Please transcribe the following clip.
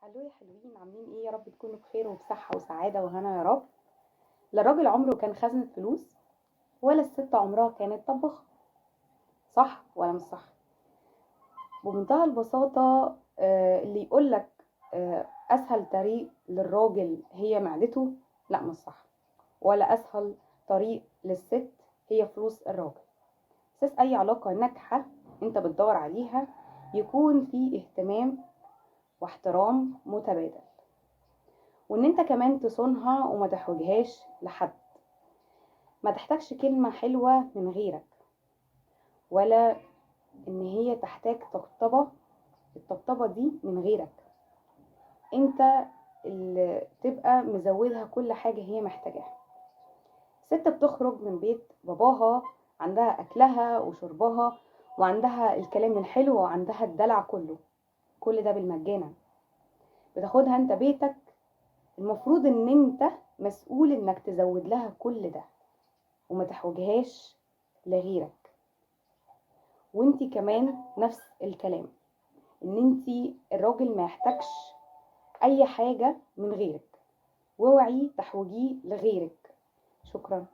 هلو يا حلوين، عاملين ايه؟ يا رب تكونوا بخير وبصحة وسعادة وهنا يا رب. لا الراجل عمره كان خزنة فلوس، ولا الست عمرها كانت طباخة، صح ولا مش صح؟ بمنتهى البساطة اللي يقولك أسهل طريق للراجل هي معدته، لا مش صح، ولا أسهل طريق للست هي فلوس الراجل. أساس أي علاقة ناجحة أنت بتدور عليها يكون في اهتمام واحترام متبادل، وان انت كمان تصونها وما تحوجهاش لحد، ما تحتاجش كلمة حلوة من غيرك، ولا ان هي تحتاج طبطبة، الطبطبة دي من غيرك، انت اللي تبقى مزودها كل حاجة هي محتاجاها. الست بتخرج من بيت باباها عندها اكلها وشربها وعندها الكلام الحلو وعندها الدلع كله، كل ده بالمجانة بتاخدها انت بيتك. المفروض ان انت مسؤول انك تزود لها كل ده وما تحوجهاش لغيرك. وانتي كمان نفس الكلام، ان انتي الراجل ما يحتاجش اي حاجة من غيرك، واوعي تحوجيه لغيرك. شكرا.